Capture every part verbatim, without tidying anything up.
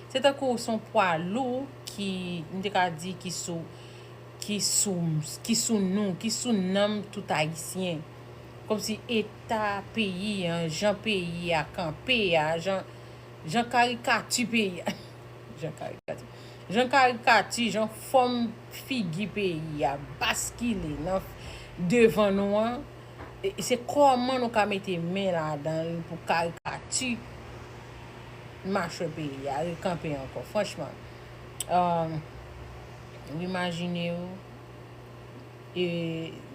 Se tankou se yon pwa lou ki, m te ka di, ki sou, ki sou, ki sou nou, ki sou nanm tout Ayisyen. Kòmsi eta peyi an, jan peyi a kanpe a, jan, jan karikati peyi a, jan karikati, jan karikati, jan fòm figi peyi a baskile nan devan nou an, e, se kòman nou ka mete men ladan l pou karikati machwè peyi a rekanpe ankò. Franchman, um, w imajine w, e,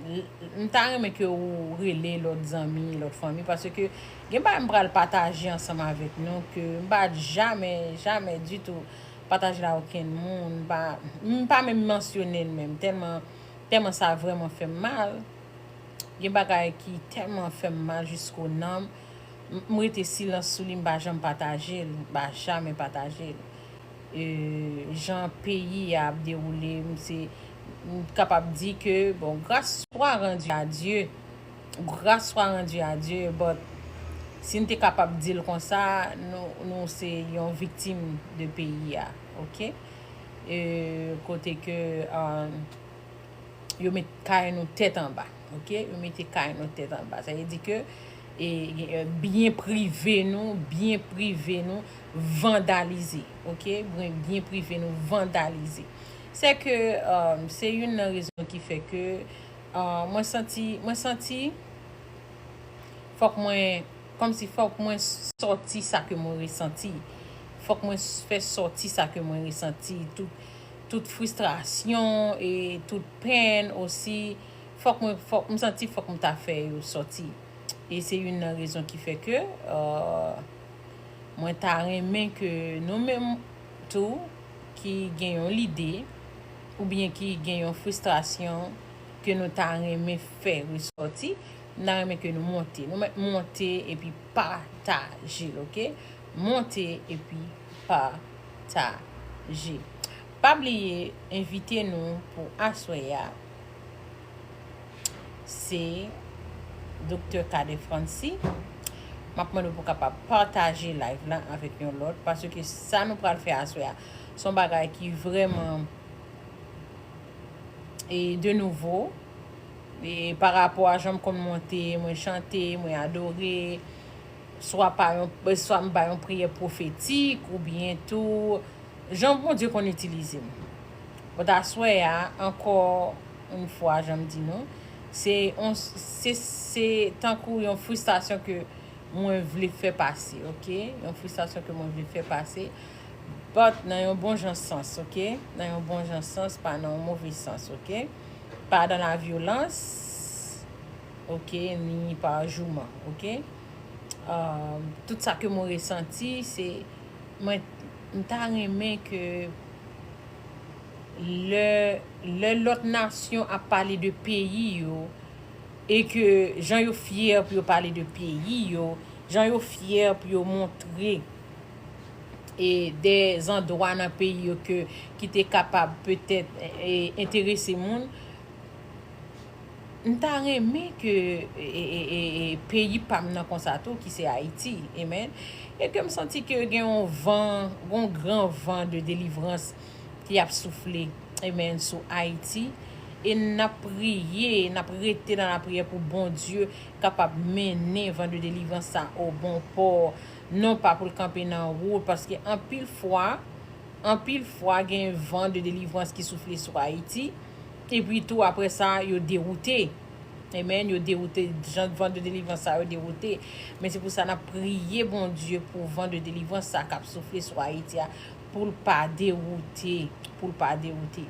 l-, m ta renmen ke ou rele lòt zanmi, lòt fanmi, paske gen bagay m pral pataje ansanm avèk nou ke m pa jamè, jamè ditou pataje l a okenn moun. M pa, m pa menm mansyone l menm, tèlman, tèlman sa vrèman fè m mal. Gen bagay ki tèlman fè m mal jisko nanm. M, m rete silans sou li, m pa janm pataje l, m pa jamè pataje l. E, jan peyi a ap dewoule, m se, m kapab di ke, bon, grâce soit rendue à Dieu. Grâce soit rendue à Dieu, but si n te kapab di l konsa, nou, nou se yon viktim de peyi a, oke? E, kote ke, um, yo met kay nou tèt anba, oke? Yo mete kay nou tèt anba. Sa vle di ke, e, e, byen prive nou, byen prive nou vandalize, oke? Byen, byen prive nou vandalize. Se ke, um, se youn nan rezon ki fè ke, um, mwen santi, mwen santi fòk mwen, kòmsi fòk mwen sòti sa ke mwen resanti. Fòk mwen s-, fè sòti sa ke mwen resanti. Tout, tout fristrasyon e tout pèn osi, fòk mwen, fòk, m santi fòk m ta fè yo sòti. E se youn nan rezon ki fè ke, uh, mwen ta renmen ke nou menm tou ki gen yon lide oubyen ki gen yon fristrasyon ke nou ta renmen fè resòti, m ta renmen ke nou monte. Nou mèt monte epi pataje l, oke? Monte epi pataje. Pa bliye, envite nou pou aswè a, se Doktè Cadet Francy. M ap mande w pou w kapab pataje live la avèk yon lòt, paske sa nou pral fè aswè a, se yon bagay ki vrèman, e, de nouvo, e, pa rapò a jan m konn monte, mwen chante, mwen adore, swa pa yon, swa m bay yon priyè pwofetik, oubyen tou, jan Bondye konn itilize m. But aswè a, ankò yon fwa, jan m di nou, se yon, se, se tankou yon fristrasyon ke mwen vle fè pase, oke? Yon fristrasyon ke mwen vle fè pase. But nan yon bon jan sans, oke? Nan yon bon jan sans, pa nan yon move sans, oke? Pa dans la violence, oke? Ni pa jouman, oke? Euh, tout sa ke mwen resanti, se, mwen, m ta renmen ke lè, lè lòt nasyon ap pale de peyi yo, e ke jan yo fyè pou yo pale de peyi yo, jan yo fyè pou yo montre, e, de zandwa nan peyi yo ke, ki te kapab petèt, e, enterese moun, m ta renmen ke, e, e, e, e, peyi pa m nan konsa tou, ki se Ayiti, amen, e ke m santi ke gen yon van, yon gran van de delivrans ki ap soufle, amen, sou Ayiti. E n ap priye, n ap rete nan lapriyè pou Bondye kapab mennen van de delivrans sa o bon pò, non pa pou l kanpe nan wout, paske anpil fwa, anpil fwa gen van de delivrans ki soufle sou Ayiti, epi tou apre sa, yo dewoute. Amen, yo dewoute, jan van de delivrans sa yo dewoute. Men se pou sa n ap priye Bondye pou van de delivrans sa k ap soufle sou Ayiti a, pou l pa dewoute, pou l pa dewoute.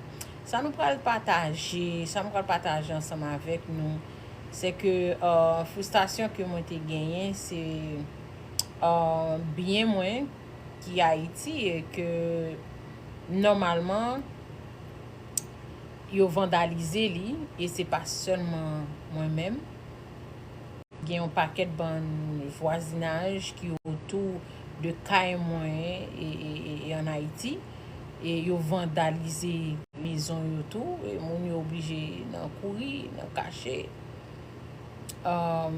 Sa nou pral pataje, sa nou pral pataje ansanm avèk nou, se ke, euh, fristrasyon ke mwen te genyen, se, euh, byen mwen ki Ayiti, e ke nòmalman yo vandalize li, e se pa sèlman mwen menm. Gen yon pakèt bann vwazinaj ki otou de kay mwen e, e, e, e ann Ayiti. E yo vandalize mezon yo tou. E moun yo oblije nan kouri, nan kache. Um,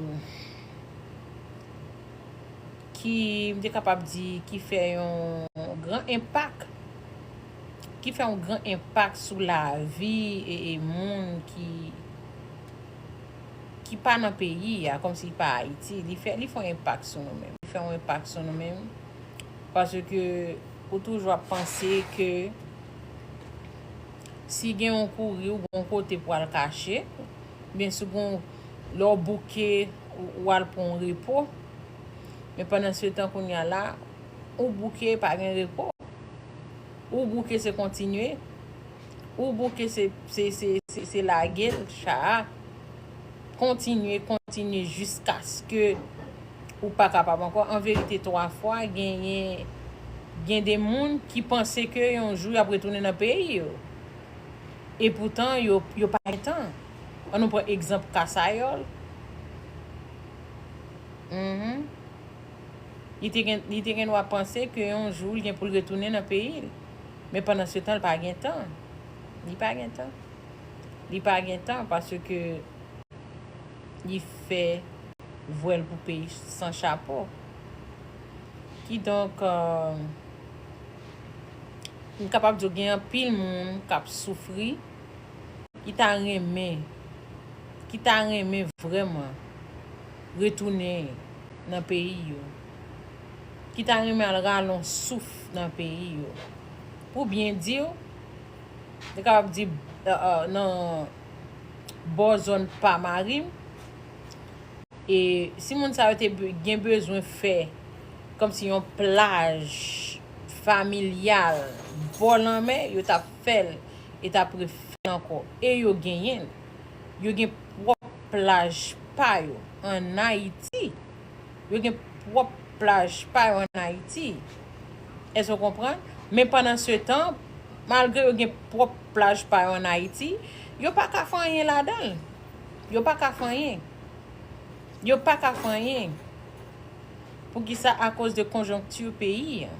ki, m te kapab di, ki fè yon gran enpak, ki fè yon gran enpak sou lavi e, e moun ki, ki pa nan peyi a, kòmsi pa Ayiti. Li fè, li fè yon enpak sou nou menm. Li fè yon enpak sou nou menm. Paske ou toujou ap panse ke si gen yon kouri, ou gen yon kote pou al kache, oubyen si w gen, lè w bouke, ou, ou al pran yon repo. Men pandan se tan, kounye a la, ou bouke, pa gen repo. Ou bouke, se kontinye. Ou bouke, se, se, se, se, se lage l, cha a. Kontinye, kontinye jiskaske ou pa kapab ankò. An verite, twa fwa, genyen, gen de moun ki panse ke yon jou y ap retounen nan peyi yo. E poutan, yo, yo pa gen tan. Ann nou pran egzanp Kasayòl. Mhm. Li te gen, li te gen dwa panse ke yon jou li gen pou l retounen nan peyi l. Men pandan se tan, li pa gen tan. Li pa gen tan. Li pa gen tan paske li fè vwèl pou peyi san chapo. Kidonk, euh, m kapab di w gen anpil moun k ap soufri, ki ta renmen, ki ta renmen vrèman retounen nan peyi yo, ki ta renmen al rale yon souf nan peyi yo. Pou byen di w, m kapab di, euh, euh, nan bò zòn pa mari m, e si moun sa yo te be-, gen bezwen fè kòmsi yon plaj familyal bò lanmè, yo t ap fè l e t ap refè l ankò. E yo genyen l. Yo gen pwòp plaj pa yo ann Ayiti. Yo gen pwòp plaj pa yo ann Ayiti. Èske w konprann? Men pandan se tan, malgre yo gen pwòp plaj pa yo ann Ayiti, yo pa ka fè anyen ladan l. Yo pa ka fè anyen. Yo pa ka fè anyen. Poukisa? Akoz de konjonkti peyi a.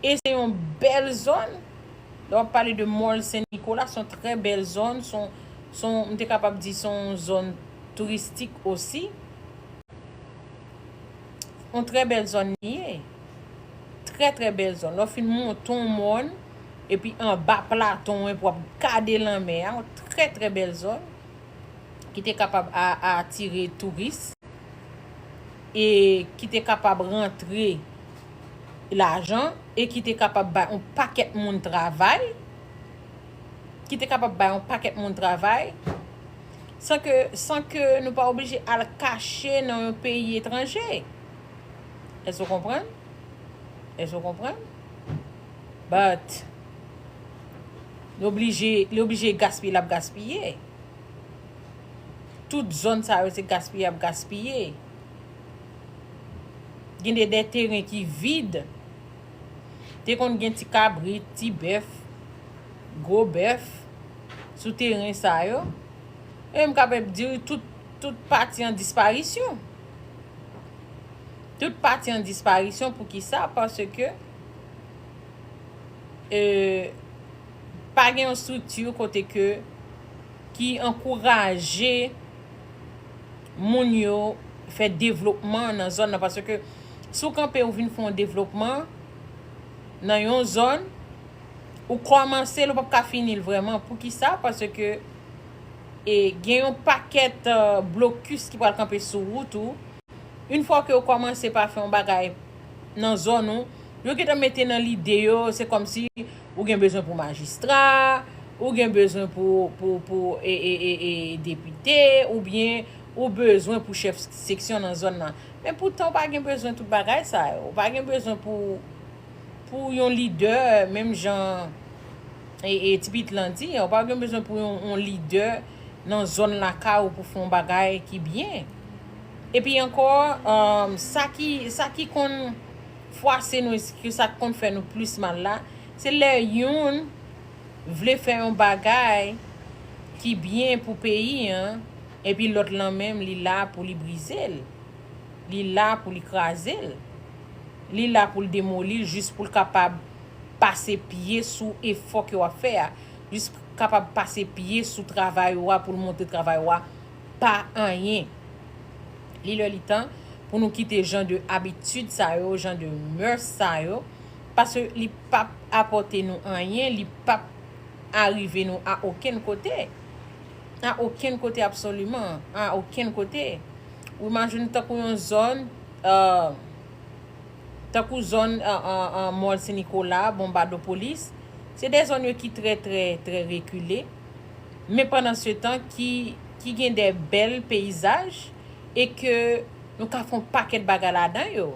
E se yon bèl zòn. Lè w ap pale de Mòl Sen Nikola, se yon trè bèl zòn. Se yon, se yon, m te kapab di se yon zòn touristik osi. Yon trè bèl zòn li ye. Trè, trè bèl zòn. Lè w fin monte yon mòn, epi anba platon an, epi w ap gade lanmè a, yon trè, trè bèl zòn ki te kapab a-, atire touris e ki te kapab rantre lajan e ki te kapab bay yon pakèt moun travay, ki te kapab bay yon pakèt moun travay, san ke, san ke nou pa oblije al kache nan yon peyi etranje. Èske w konprann? Èske w konprann? But, li oblije, li oblije gaspiye, l ap gaspiye. Tout zòn sa yo se gaspiye y ap gaspiye. Gen de, de teren ki vid. Te konn gen ti kabrit, ti bèf, gwo bèf sou teren sa yo. E m kapab di w tout, tout pati an disparisyon. Tout pati an disparisyon. Poukisa? Paske, e, pa gen yon estrikti kote ke, ki ankouraje moun yo fè devlopman nan zòn nan. Paske si w kanpe, ou vin fè yon devlopman nan yon zòn, ou kòmanse l, ou p ap ka fini l vrèman. Poukisa? Paske, e, gen yon pakèt, euh, blokis ki pral kanpe sou wout ou. Yon fwa ke w kòmanse pa fè yon bagay nan zòn ou, yo gentan mete nan lide yo, se kòmsi ou gen bezwen pou majistra, ou gen bezwen pou, pou, pou, e, e, e, e, depite, oubyen ou bezwen pou chèf seksyon nan zòn nan. Men poutan, ou pa gen bezwen tout bagay sa yo. Ou pa gen bezwen pou, pou yon lidè, menm jan e, e, Ti Pit lan di, ou pa gen bezwen pou yon, yon lidè nan zòn lakay ou pou fè yon bagay ki byen. Epi ankò, um, sa ki, sa ki konn fwase nou, e sa k konn fè nou plis mal la, se lè youn vle fè yon bagay ki byen pou peyi an, epi lòt lan menm, li la pou li brize l. Li la pou li kraze l. Li la pou l demoli l jis pou l kapab pase pye sou efò ke w ap fè a. Jis kapab pase pye sou travay ou a pou l montre travay ou a pa anyen. Li lè li tan pou nou kite jan de abitid sa yo, jan de mœurs sa yo, Paske li p ap apòte nou anyen, li p ap arive nou a okenn kote. A okenn kote, absoliman, a okenn kote. Ou imajine tankou yon zòn, euh, tankou zòn, euh, euh, euh, Mòl Sen Nikola, Bonbadopolis, se de zòn yo ki trè, trè, trè rekile. Men pandan se tan ki, ki gen de bèl peyizaj e ke nou ka fè yon pakèt bagay ladan yo.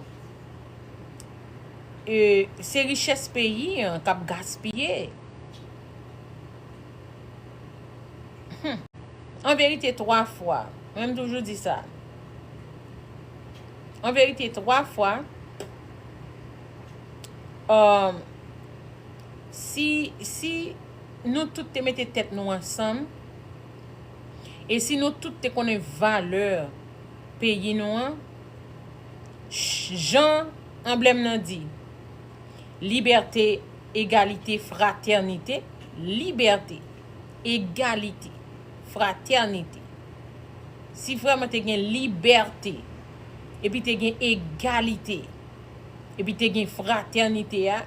E se richès peyi an k ap gaspiye. Hmm. An verite, twa fwa. Mwen, m toujou di sa. An verite, twa fwa, um, si, si nou tout te mete tèt nou ansanm, e si nou tout te konnen valè peyi nou an, ch- jan anblèm nan di, libète, egalite, fratènite, libète, egalite, fratènite. Si vrèman te gen libète, epi te gen egalite, epi te gen fratènite a,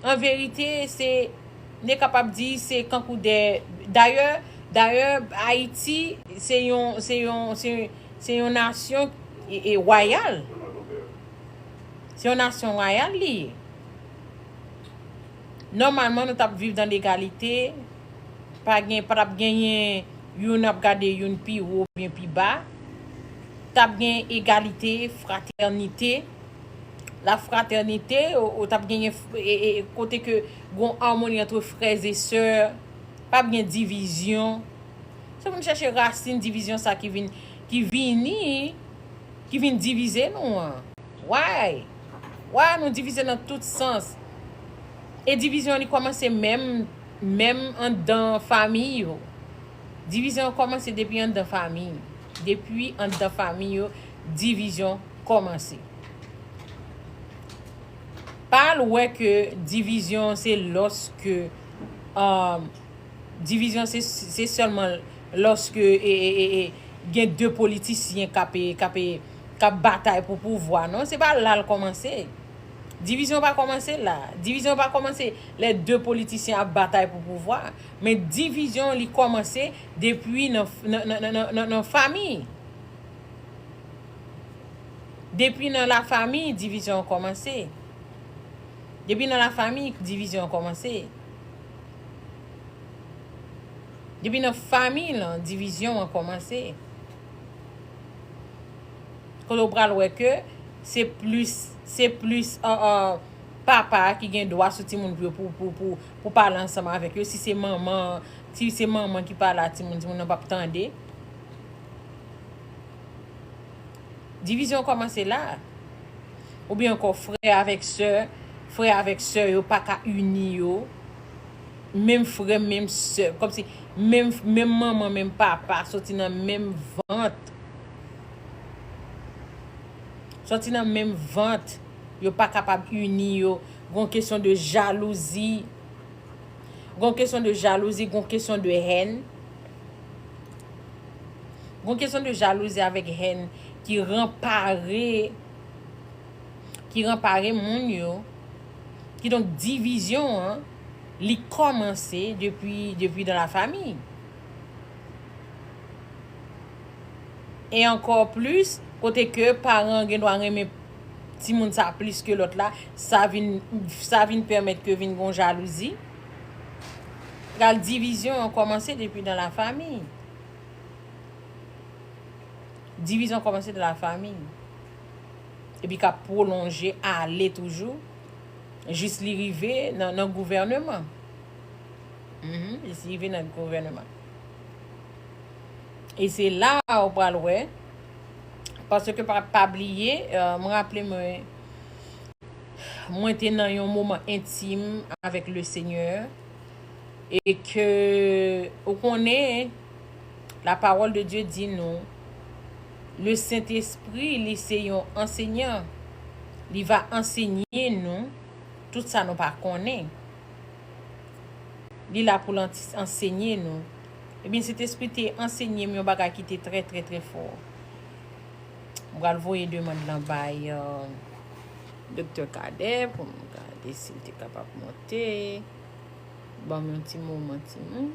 an verite, se, n te kapab di, se kankou de, dayè, dayè, Ayiti, se yon, se yon, se, se yon nasyon e, e wayal. Se yon nasyon wayal li ye. Nòmalman, nou t ap viv dan legalite. Pa gen, pa t ap genyen youn ap gade youn pi wo oubyen pi ba. T ap gen egalite, fratènite. La fratènite, ou, ou t ap genyen f- e, e, e, kote ke gon amoni antre frè e sè. Pa ap gen divizyon. Se pou n chèche rasin divizyon sa ki vin, ki vini, ki vin divize nou an. Why? Why nou divize nan tout sans? E divizyon li kòmanse menm, menm anndan fanmi yo. Divizyon an kòmanse depi anndan fanmi. Depi anndan fanmi yo, divizyon kòmanse. Pa al wè ke divizyon se lòske, um, divizyon se, se sèlman lòske e, e, e, e, gen de politisyen k ap, e, k ap, e, k ap batay pou pouvwa. Non, se pa la l kòmanse. Divizyon pa kòmanse la. Divizyon pa kòmanse lè de politisyen ap batay pou pouvwa. Men divizyon li kòmanse depi nan, nan, nan, nan, nan, nan fanmi. Depi nan lafanmi, divizyon an kòmanse. Depi nan lafanmi, divizyon an kòmanse. Depi nan fanmi lan, divizyon an kòmanse. Kote w pral wè ke se plis, se plis, an, an, papa a ki gen dwa sou timoun pou, pou, pou, pou, pou pale ansanm avèk yo. Si se manman, si se manman ki pale a timoun, timoun nan p ap tande. Divizyon kòmanse la. Oubyen ankò, frè avèk sè, frè avèk sè yo pa ka ini yo. Menm frè, menm sè, kòmsi menm, menm manman, menm papa, soti nan menm vant. Soti nan menm vant, yo pa kapab ini yo. Gon kesyon de jalouzi. Gon kesyon de jalouzi, gon kesyon de hèn. Gon kesyon de jalouzi avèk hèn ki ranpare, ki ranpare moun yo. Kidonk, divizyon an, li kòmanse depi, depi dan lafanmi. E ankò plis, kote ke paran an gen dwa renmen timoun sa plis ke lòt la, sa vin, sa vin pèmèt ke vin gon jalouzi. Pral divizyon an kòmanse depi dan lafanmi. Divizyon kòmanse dan lafanmi. Epi k ap pwolonje, ale toujou, jis li rive nan, nan gouvèneman. Mhm, jis li rive nan gouvèneman. E se la ou pral wè, paske pa, pa bliye, euh, mwen raple mwen, mwen te nan yon moman entim avèk le Senyè, e ke, ou konnen, la parole de Dieu di nou, le Sentespri, li se yon ansenyan. Li va ansenye nou tout sa nou pa konnen. Li la pou l ans- ansenye nou. Ebyen, Sentespri te ansenye m yon bagay ki te trè, trè, trè fò. M pral voye demann lan bay, euh, Doktè Kadè pou m gade si l te kapab monte. Ban m yon ti moman, timoun.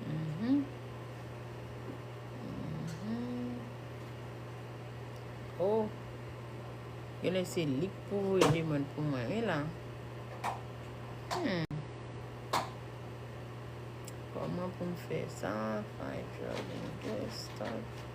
Mhm. Mhm. Oh. Genlè se li k pou voye demann pou mwen, wi la. Hmm. Kòman pou m fè sa? Find your link, start.